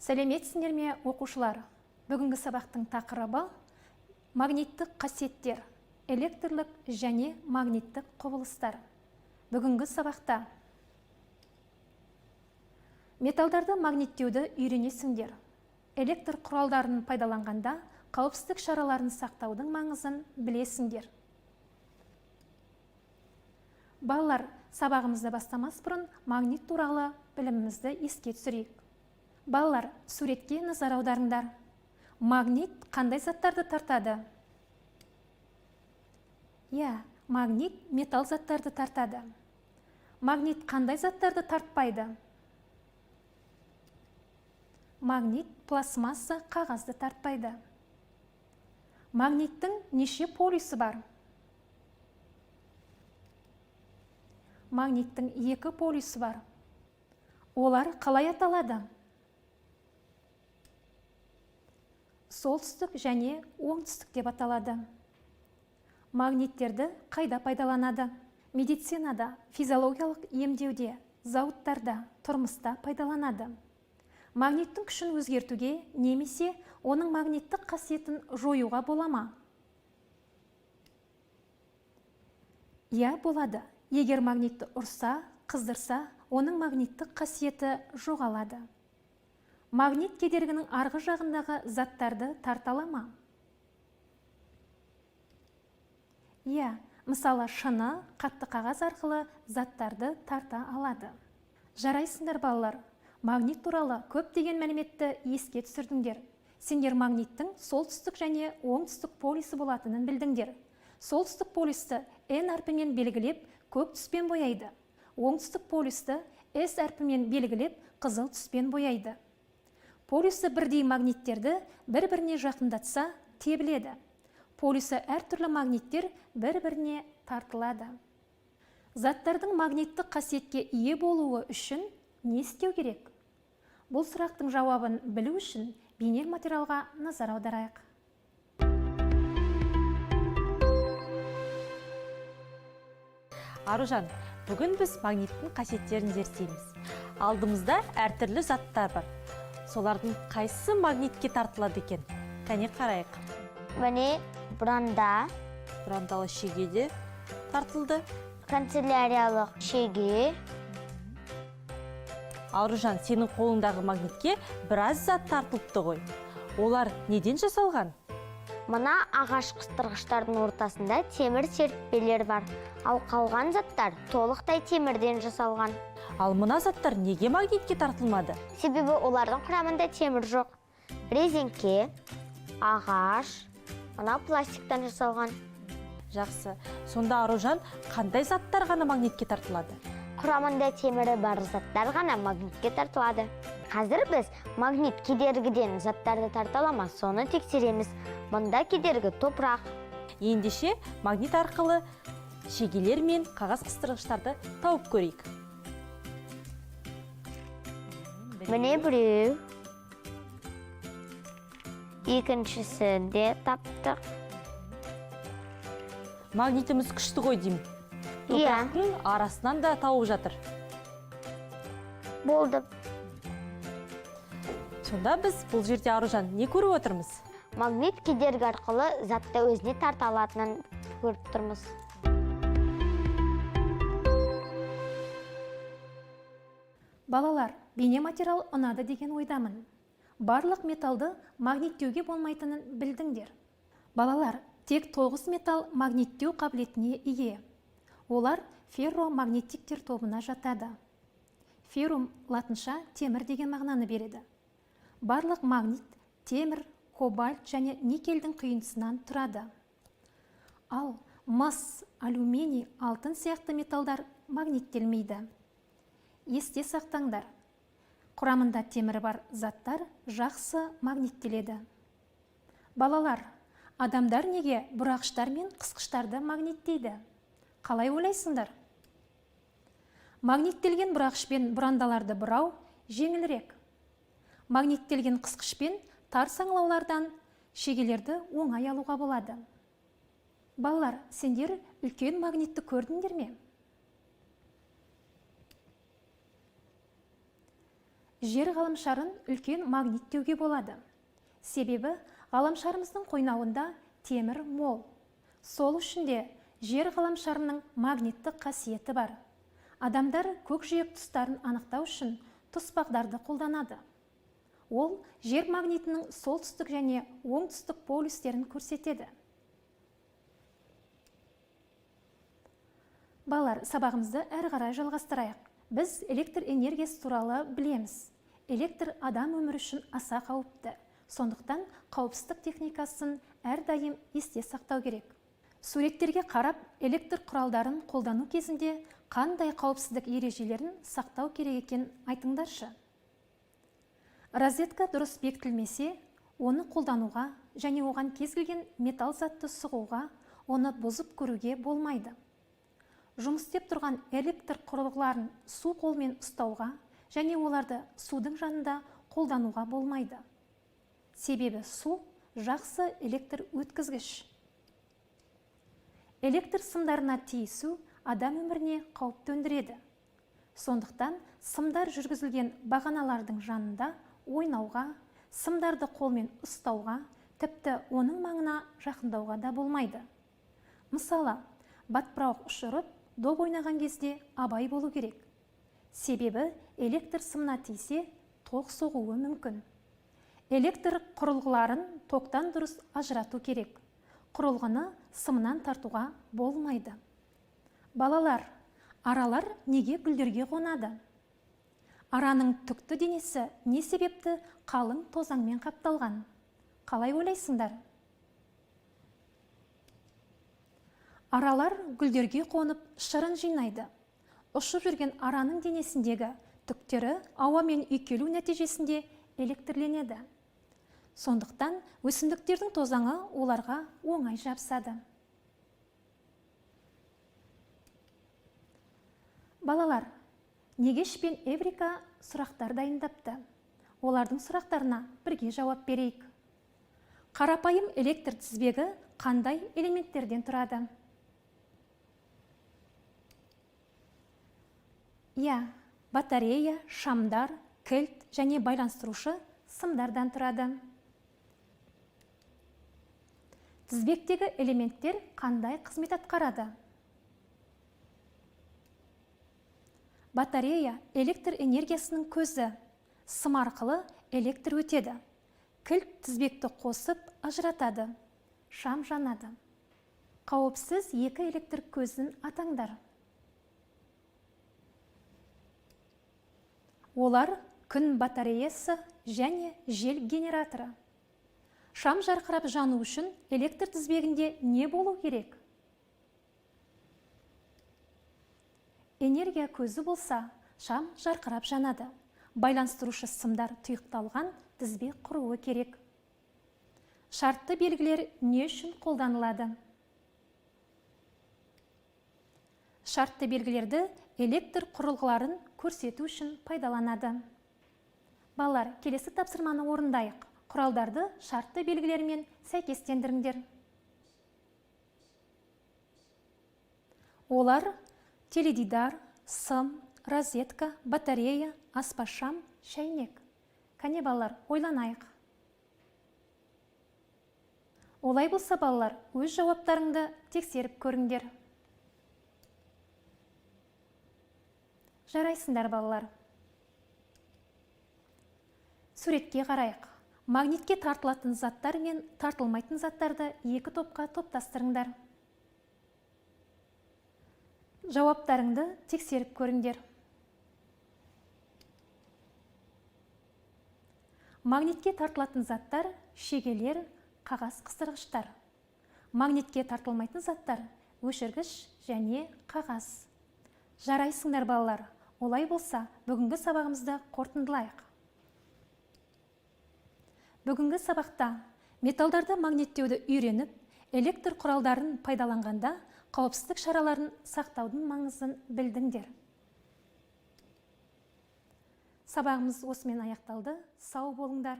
Сәлеметсіңдер ме, оқушылар? Бүгінгі сабақтың тақырыбы магниттік қасиеттер, электрлік және магниттік құбылыстар. Бүгінгі сабақта металдарды магниттеуді үйренесіңдер. Электр құралдарын пайдаланғанда қауіпсіздік шараларын сақтаудың маңызын білесіңдер. Балалар, сабағымызды бастамас бұрын магнит туралы білімімізді еске түсірейік. Балалар, суретке назар аударыңдар. Магнит қандай заттарды тартады? Иә, магнит металл заттарды тартады. Магнит қандай заттарды тартпайды? Магнит пластмасса қағазды тартпайды. Магниттің неше полюсі бар? Магниттің 2 полюсі бар. Олар қалай аталады? Солтүстік және оңтүстік деп аталады. Магниттерді қайда пайдаланады? Медицинада, физиологиялық емдеуде, зауыттарда, тұрмыста пайдаланады. Магниттің күшін өзгертуге немесе оның магниттік қасиетін жоюға бола ма? Иә, болады. Егер магнитті ұрса, қыздырса, оның магниттік қасиеті жоғалады. Магнит кедергінің арғы жағындағы заттарды тарта ала ма? Иә, мысалы шыны қатты қағаз арқылы заттарды тарта алады. Жарайсыңдар, балалар. Магнит туралы көптеген мәліметті еске түсірдіңдер. Сендер магниттің солтүстік және оңтүстік полюсі болатынын білдіңдер. Солтүстік полюсті N әрпімен белгілеп, көк түспен бояйды. Оңтүстік полюсті S әрпімен белгілеп, қызыл түспен бояйды. Полюсі бірдей магниттерді бір-біріне жақындатса, тебіледі. Полюсі әртүрлі магниттер бір-біріне тартылады. Заттардың магниттік қасиетке ие болуы үшін не істеу керек? Бұл сұрақтың жауабын білу үшін бейне материалға назар аударайық. Аружан, бүгін біз магниттің қасиеттерін зерттейміз. Алдымызда әртүрлі заттар бар. Солардың қайсысы магнитке тартылады екен? Кәне қарайық. Міне бұранда. Бұрандалы шеге де тартылды. Канцеляриялық шеге. Аружан, сенің қолыңдағы магнитке біраз зат тартылыпты ғой. Олар неден жасалған? Мына ағаш қыстырғыштардың ортасында темір серіппелер бар. Ал қалған заттар толықтай темірден жасалған. Ал мына заттар неге магнитке тартылмады? Себебі олардың құрамында темір жоқ. Резеңке, ағаш, мына пластиктан жасалған. Жақсы. Сонда Аружан, қандай заттар ғана магнитке тартылады? Құрамында темірі бар заттар ғана магнитке тартылады. Қазір біз магнит кедергіден заттарды тарта ала ма, соны тексереміз. Мұнда кедергі топырақ. Ендеше магнит арқылы шегелер мен қағаз қыстырғыштарды тауып көрейік. Міне біреу. Екіншісін де таптық. Магнитіміз күшті ғой деймін. Иә. Топырақтың арасынан да тауып жатыр. Болды. Сонда біз бұл жерде, Аружан, не көріп отырмыз? Магнит кедергі арқылы затты өзіне тарта алатынын көріп тұрмыз. Балалар, бейне материал ұнады деген ойдамын. Барлық металды магниттеуге болмайтынын білдіңдер. Балалар, тек 9 металл магниттеу қабілетіне ие. Олар ферромагнетиктер тобына жатады. Феррум латынша темір деген мағынаны береді. Барлық магнит темір, кобальт және никельдің құйындысынан тұрады. Ал мыс, алюминий, алтын сияқты металдар магниттелмейді. Есте сақтаңдар. Құрамында темірі бар заттар жақсы магниттеледі. Балалар, адамдар неге бұрағыштар мен қысқыштарды магниттейді? Қалай ойлайсыңдар? Магниттелген бұрағышпен бұрандаларды бұрау жеңілірек. Магниттелген қысқышпен тар саңылаулардан шегелерді оңай алуға болады. Балалар, сендер үлкен магнитті көрдіңдер ме? Жер ғаламшарын үлкен магнит деуге болады. Себебі ғаламшарымыздың қойнауында темір мол. Сол үшін де жер ғаламшарының магниттік қасиеті бар. Адамдар көкжиек тұстарын анықтау үшін тұсбағдарды қолданады. Ол жер магнитінің солтүстік және оңтүстік полюстерін көрсетеді. Балалар, сабағымызды әрі қарай жалғастырайық. Біз электр энергиясы туралы білеміз. Электр адам өмірі үшін аса қауіпті. Сондықтан қауіпсіздік техникасын әрдайым есте сақтау керек. Суреттерге қарап, электр құралдарын қолдану кезінде қандай қауіпсіздік ережелерін сақтау керек екенін айтыңдаршы. Розетка дұрыс бекітілмесе, оны қолдануға және оған кез келген металл затты сұғуға, оны бұзып көруге болмайды. Жұмыс істеп тұрған электр құрылғыларын су қолмен ұстауға және оларды судың жанында қолдануға болмайды. Себебі су жақсы электр өткізгіш. Электр сымдарына тиісу адам өміріне қауіп төндіреді. Сондықтан сымдар жүргізілген бағаналардың жанында ойнауға, сымдарды қолмен ұстауға, тіпті оның маңына жақындауға да болмайды. Мысалы, батпырауық ұшырып, доп ойнаған кезде абай болу керек. Себебі электр сымына тисе, тоқ соғуы мүмкін. Электр құрылғыларын токтан дұрыс ажырату керек. Құрылғыны сымынан тартуға болмайды. Балалар, аралар неге гүлдерге қонады? Араның түкті денесі не себепті қалың тозаңмен қапталған? Қалай ойлайсыңдар? Аралар гүлдерге қонып шырын жинайды. Ұшып жүрген араның денесіндегі түктері ауамен үйкелу нәтижесінде электрленеді. Сондықтан өсімдіктердің тозаңы оларға оңай жабысады. Балалар, Негеш пен Эврика сұрақтар дайындапты. Олардың сұрақтарына бірге жауап берейік. Қарапайым электр тізбегі қандай элементтерден тұрады? Иә, батарея, шамдар, кілт және байланыстырушы сымдардан тұрады. Тізбектегі элементтер қандай қызмет атқарады? Батарея электр энергиясының көзі. Сым арқылы электр өтеді. Кілт тізбекті қосып ажыратады. Шам жанады. Қауіпсіз екі электр көзін атаңдар. Олар күн батареясы және жел генераторы. Шам жарқырап жану үшін электр тізбегінде не болу керек? Энергия көзі болса, шам жарқырап жанады. Байланыстырушы сымдар тұйықталған тізбек құруы керек. Шартты белгілер не үшін қолданылады? Шартты белгілерді электр құрылғыларын көрсету үшін пайдаланады. Балалар, келесі тапсырманы орындайық. Құралдарды шартты белгілермен сәйкестендіріңдер. Олар теледидар, сым, розетка, батарея, аспа шам, шәйнек. Кәне балалар, ойланайық. Олай болса балалар, өз жауаптарыңды тексеріп көріңдер. Жарайсыңдар балалар. Суретке қарайық. Магнитке тартылатын заттар мен тартылмайтын заттарды екі топқа топтастырыңдар. Жауаптарыңды тексеріп көріңдер. Магнитке тартылатын заттар шегелер, қағаз қыстырғыштар. Магнитке тартылмайтын заттар өшіргіш және қағаз. Жарайсыңдар балалар. Олай болса, бүгінгі сабағымызды қорытындылайық. Бүгінгі сабақта металдарды магниттеуді үйреніп, электр құралдарын пайдаланғанда қауіпсіздік шараларын сақтаудың маңызын білдіңдер. Сабағымыз осымен аяқталды. Сау болыңдар.